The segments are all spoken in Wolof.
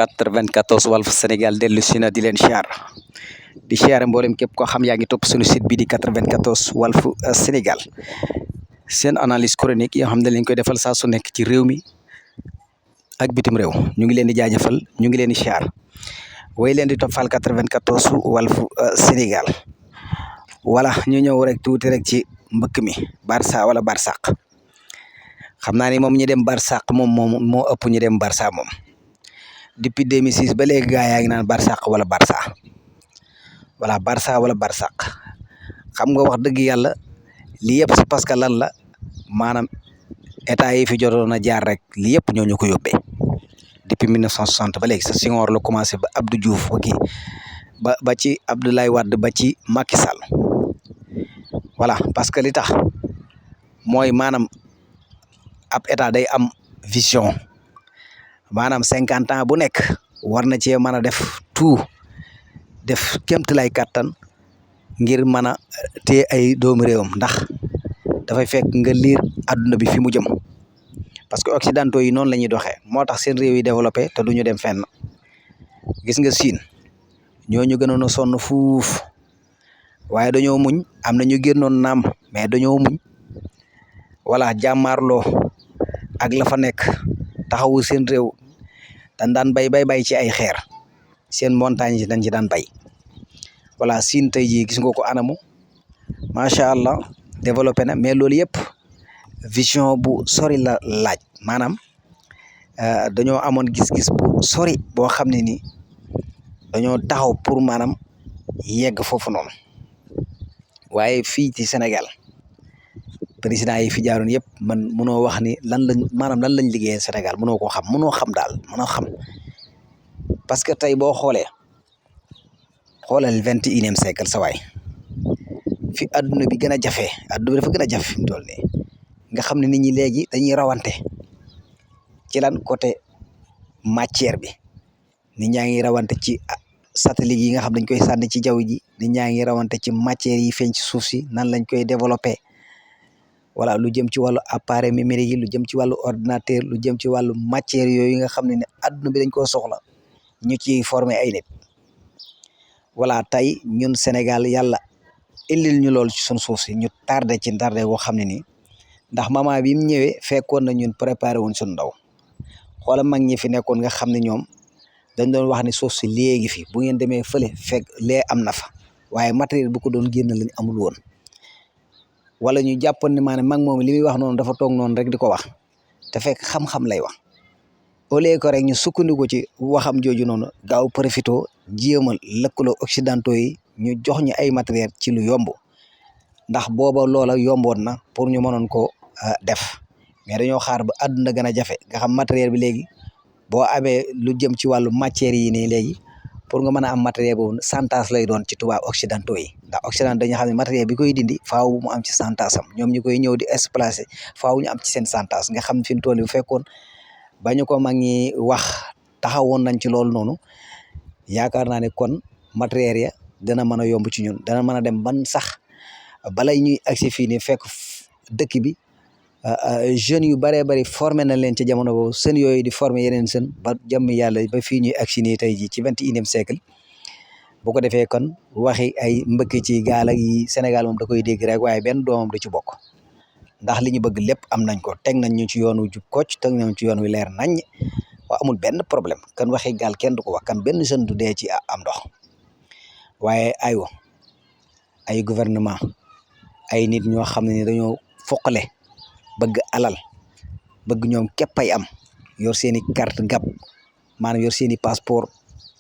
94 Walf Sénégal dellu si na di leen siyaar di siyaare mboolem képp koo xam yaa ngi topp suñu site bi di 94 Walf Sénégal seen analyse chronique yoo xam ne lañ koy defal saa su nekk ci réew mi ak bitim réew ñu ngi leen di jaajëfal ñu ngi leen di siyaar way leen di toppal 94 Walf Sénégal voilà ñu ñëw rek tuuti rek ci mbëkk mi Barça wala Barsaq xam naa ni moom ñi dem Barsaq moom moo ëpp ñu dem Barça moom depuis 2006 ba léegi gaa yaa ngi naan Barsaq wala Barça voilà Barça wala Barsaq xam nga wax dëgg yàlla lii yëpp c'est parce que lan la maanaam état yi fi jotoon a jaar rek lii yëpp ñoo ñu ko yóbbee depuis 1960 ba léegi sa Senghor la commencé ba Abdou Diouf ba ci Abdoulaye Wade ba ci Macky Sall voilà parce que li tax mooy maanaam ab état day am vision maanaam 50 ans bu nekk war na cee mën a def tout def kéemtalaay kàttan ngir mën a téye ay doomu réewam ndax dafay fekk nga liir adduna bi fi mu jëm parce que occidentaux yi noonu la ñuy doxee moo tax seen réew yi développé te duñu dem fenn gis nga Chine ñooñu gënoon a sonn fuuf waaye dañoo muñ am na ñu génnoon naam mais dañoo muñ voilà jàmmaarloo ak la fa nekk taxawu seen réew dañ daan bay ci ay xeer seen montagne yi dañ ci daan bay voilà Chine tey jii gis nga ko anamu macha allah développé na mais loolu yëpp vision bu sori la laaj maanaam dañoo amoon gis-gis bu sori boo xam ne ni dañoo taxaw pour maanaam yegg foofu noonu waaye fii ci Sénégal président yi fi jaaroon yëpp man mënoo wax ni lan lañ liggéeyee Sénégal mënoo koo xam mënoo xam parce que tey boo xoolal 21e siècle sa waay fi adduna bi gën a jafe adduna bi dafa gën a jafe fi mu toll nii nga xam ne nit ñi léegi dañuy rawante ci lan côté matière bi nit ñaa ngi rawante ci satellite yi nga xam dañ koy sànni ci jaww ji nit ñaa ngi rawante ci matière yi feeñ ci suuf si nan lañ koy développé voilà lu jëm ci wàllu appareil numérique yi lu jëm ci wàllu ordinateur lu jëm ci wàllu matière yooyu nga xam ne adduna bi dañ koo soxla ñu ci former ay nit voilà tey ñun Sénégal yàlla indil ñu lool ci suñ suuf si ñu tardé boo xam ne nii ndax moment bi mu ñëwee fekkoon na ñun préparé wuñ suñ ndaw xoola mag ñi fi nekkoon nga xam ne ñoom dañ doon wax ne suuf si léegi fi bu ngeen demee fële fekk lee am na fa waaye matériel bu ko doon génn lañ amul woon wala ñu jàppoon ne maanaam mag moom li muy wax noonu dafa toog noonu rek di ko wax te fekk xam-xam lay wax au lieu que rek ñu sukkandiku ci waxam jooju noonu gaaw profito jéemal lëkkaloo occidentaux yi ñu jox ñu ay matériel ci lu yomb ndax booba loola yomboon na pour ñu mënoon ko def mais dañoo xaar ba àdduna gën a jafe nga xam matériel bi léegi boo amee lu jëm ci wàllu matière yi nii léegi pour nga mën a am matériel boobu santas lay doon ci tubaab occidentaux yi ndax occidentaux dañu xam ne matériel bi koy dindi faaw mu am ci santas am ñoom ñu koy ñëw di exploiter faaw ñu am ci seen santas nga xam fi mu toll bu fekkoon ba ñu ko mag ñi wax taxawoon nañ ci loolu noonu yaakaar naa ne kon matériel ya dana mën a yomb ci ñun dana mën a dem ban sax balay ñuy agsi fii nii fekk dëkk bi jeunes yu bëree bëri formé na leen ci jamono boobu seen yooyu di formé yeneen seen ba jàmm yàlla ba fii ñuy agsi nii tey jii ci 21e siècle bu ko defee kon waxi ay mbëkk ci gaal ak yi Sénégal moom da koy dégg rek waaye benn doomam du ci bokk ndax li ñu bëgg lépp am nañ ko teg nañ ñu ci yoon wu jub kocc teg nañ ci yoon wi leer nañ waa amul benn problème kan waxi gaal kenn du ko wax kan benn jeune du dee ci am ndox waaye aywa ay gouvernement ay nit ñoo xam ne ni dañoo foqale bëgg alal bëgg ñoom képp ay am yor seeni carte gab maanaam yor seeni passeport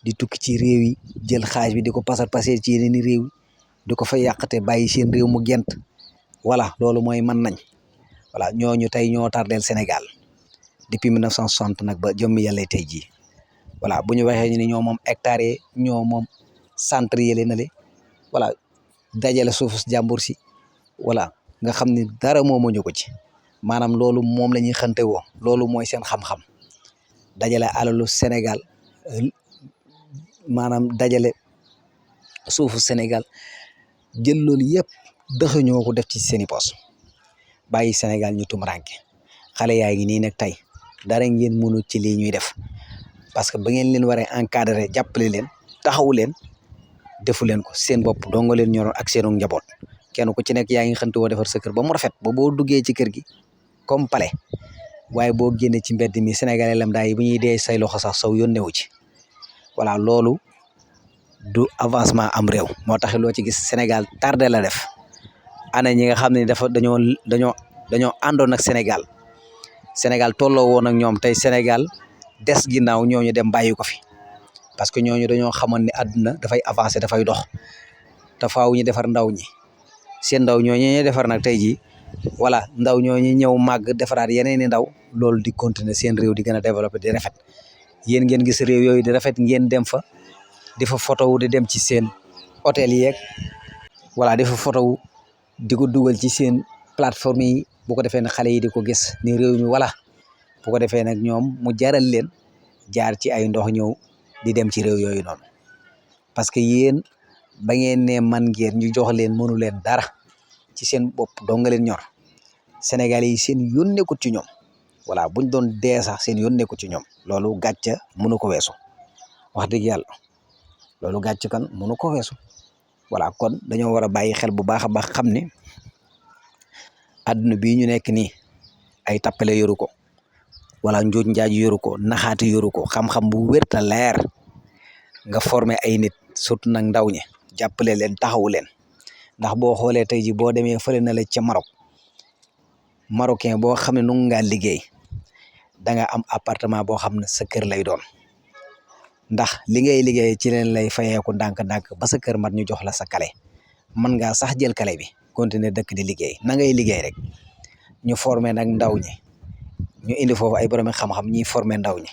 di tukki ci réew yi jël xaalis bi di ko passer ci yeneen i réew di ko fa yàqate bàyyi seen réew mu gent voilà loolu mooy mën nañ voilà ñooñu tey ñoo tardeel Sénégal depuis 1960 nag ba jëmmi yàlla tey jii voilà bu ñu waxee ñu ne ñoo moom hectares yi ñoo moom centre yële na le voilà dajale suufu jàmbur si voilà nga xam ne dara moomuñu ko ci maanaam loolu moom la ñuy xante woo loolu mooy seen xam-xam dajale alalu Sénégal maanaam dajale suufu Sénégal jël loolu yëpp dëxëñoo ko def ci seeni poos bàyyi Sénégal ñu tumranke xale yaa ngi nii nag tey dara ngeen mënu ci lii ñuy def parce que ba ngeen leen waree encadré jàppale leen taxawu leen defu leen ko seen bopp dong leen ñoroon ak seenu njaboot kenn ku ci nekk yaa ngi xëntu woo defar sa kër ba mu rafet ba boo duggee ci kër gi comme palais waaye boo génnee ci mbedd mi sénégalais lam daay bu ñuy dee say loxo sax saw yónnewu ci voilà loolu du avancement am réew moo tax loo ci gis Sénégal tardé la def ana ñi nga xam ne dañoo àndoon ak Sénégal tolloo woon ak ñoom tey Sénégal des ginnaaw ñooñu dem bàyyi ko fi parce que ñooñu dañoo xamoon ne àdduna dafay avancer dafay dox te faaw ñu defar ndaw ñi seen ndaw ñooñu ñuy defar nag tey jii voilà ndaw ñooñu ñëw màgg defaraat yeneen i ndaw loolu di continuer seen réew di gën a développer di rafet yéen ngeen gis réew yooyu di rafet ngeen dem fa di fa photo wu di dem ci seen hôtel yeeg voilà di fa photo wu di ko dugal ci seen plateforme yi bu ko defee ne xale yi di ko gis ni réew mi voilà bu ko defee nag ñoom mu jaral leen jaar ci ay ndox ñëw di dem ci réew yooyu noonu parce que yéen ba ngeen ne man ngeen ñu jox leen mënu leen dara ci seen bopp dong nga leen ñor Sénégalais yi seen yoon nekkut ci ñoom voilà buñ doon dee sax seen yoon nekkut ci ñoom loolu gàcce mënu ko weesu wax dëgg yàlla loolu gàcce kan mënu ko weesu voilà kon dañoo war a bàyyi xel bu baax a baax xam ne àdduna bii ñu nekk nii ay tappale yoru ko wala njuuj njaaj yoru ko naxaati yoru ko xam-xam bu wér te leer nga former ay nit surtout nag ndaw ñi jàppale leen taxawu leen ndax boo xoolee tey ji boo demee fële na la ca Maroc marocain boo xam ne nu ngaa liggéey da nga am appartement boo xam ne sa kër lay doon ndax li ngay liggéey ci leen lay fayeeku ndànk-ndànk ba sa kër mat ñu jox la sa kale mën ngaa sax jël kale bi continuer dëkk di liggéey na ngay liggéey rek ñu former nag ndaw ñi ñu indi foofu ay borom xam-xam ñiy former ndaw ñi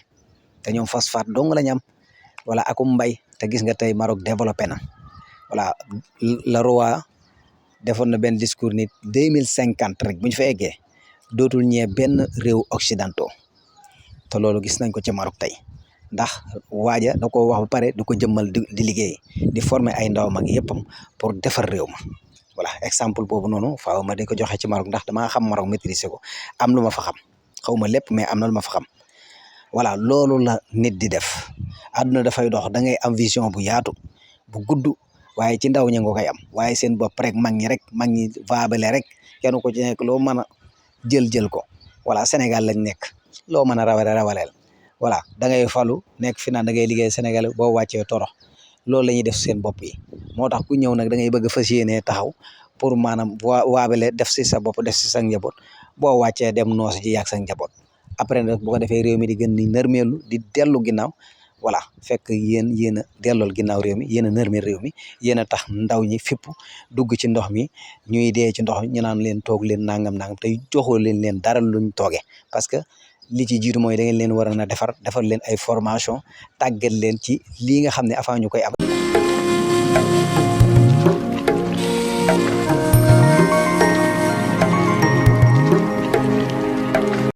te ñoom phosphate dong la ñu am wala akum mbay te gis nga tey Maroc développé na voilà le roi defoon na benn discours ni 2050 rek bu ñu fa eggee dootul ñee benn réew occidentaux te loolu gis nañ ko ci Maroc tey ndax waaja da ko wax ba pare du ko jëmmal di liggéey di former ay ndaw mag yëppam pour defar réew ma voilà exemple boobu noonu faaw ma di ko joxe ci Maroc ndax damaa xam Maroc maîtriser ko am lu ma fa xam xaw ma lépp mais am na lu ma fa xam voilà loolu la nit di def àdduna dafay dox da ngay am vision bu yaatu bu gudd waaye ci ndaw ñi nga koy am waaye seen bopp rek mag ñi vaabale rek kenn ko ci nekk loo mën a jël ko voilà Sénégal lañ nekk loo mën a rawaleel voilà da ngay falu nekk fi naan da ngay liggéey Sénégal boo wàccee torox loolu la ñuy def seen bopp yi moo tax ku ñëw nag da ngay bëgg fas yéenee taxaw pour maanaam waabale def si sa bopp def si sa njaboot boo wàccee dem noos ji yàgg sa njaboot après nag bu ko defee réew mi di gën ni nërmeelu di dellu ginnaaw voilà fekk yéen a dellool ginnaaw réew mi yéen a nërmeel réew mi yéen a tax ndaw ñi fipp dugg ci ndox mi ñuy dee ci ndox mi ñu naan leen toog leen nangam te joxoo leen dara luñ tooge parce que li ci jiitu mooy da ngeen leen war a defar leen ay formation tàggat leen ci lii nga xam ne avant ñu koy am